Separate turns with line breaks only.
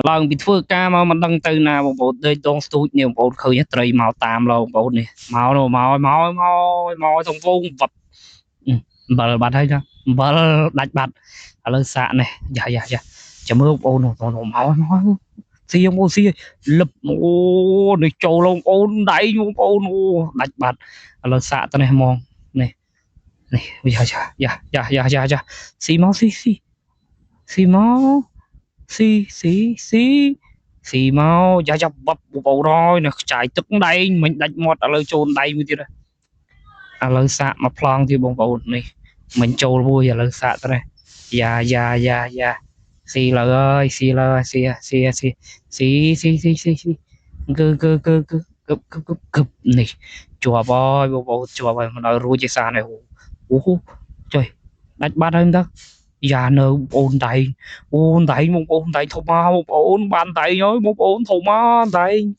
ឡើងពីធ្វើការមកមិនដឹងទៅណាបងប្អូនដេកដងស្ទូចនេះបងប្អូនឃើញត្រីមកតាមឡងបងប្អូននេះមកនោះមកមកមកមកសងវងវឹបអំបិលបាត់ហើយចាអំបិលដាច់បាត់ឥឡូវសាកនេះយ៉ាយ៉ាយ៉ាចាំមើលបងប្អូននោះមកមកស៊ីបងប្អូនស៊ីលឹបអូនេះចូលបងប្អូនដៃបងប្អូនអូដាច់បាត់ឥឡូវសាកទៅនេះហ្មងនេះនេះយ៉ាយ៉ាយ៉ាយ៉ាយ៉ាយ៉ាស៊ីមកស៊ីស៊ីស៊ីមកស៊ីស៊ីស៊ីស៊ីមកយ៉ាយ៉ាបបបងប្អូនអើយនេះខ្ចាយទឹកដៃមិញដាច់មាត់ឥឡូវចូលដៃមួយទៀតឥឡូវសាកមកប្លង់ទៀតបងប្អូននេះមិញចូលមួយឥឡូវសាកទៅនេះយ៉ាយ៉ាយ៉ាយ៉ាស៊ីលើអើយស៊ីលើស៊ីស៊ីស៊ីស៊ីស៊ីស៊ីស៊ីស៊ីគឺគឺគឺគឺគឹបគឹបគឹបគឹបនេះជាប់ហើយបងប្អូនជាប់ហើយមិនឲ្យរួចទេសានេះអូចុយដាច់បាត់ហើយមិនដឹងយ៉ានៅបងប្អូនដៃអូដៃបងប្អូនដៃធំមកបងប្អូនបានដៃហើយបងប្អូនធំមកដៃ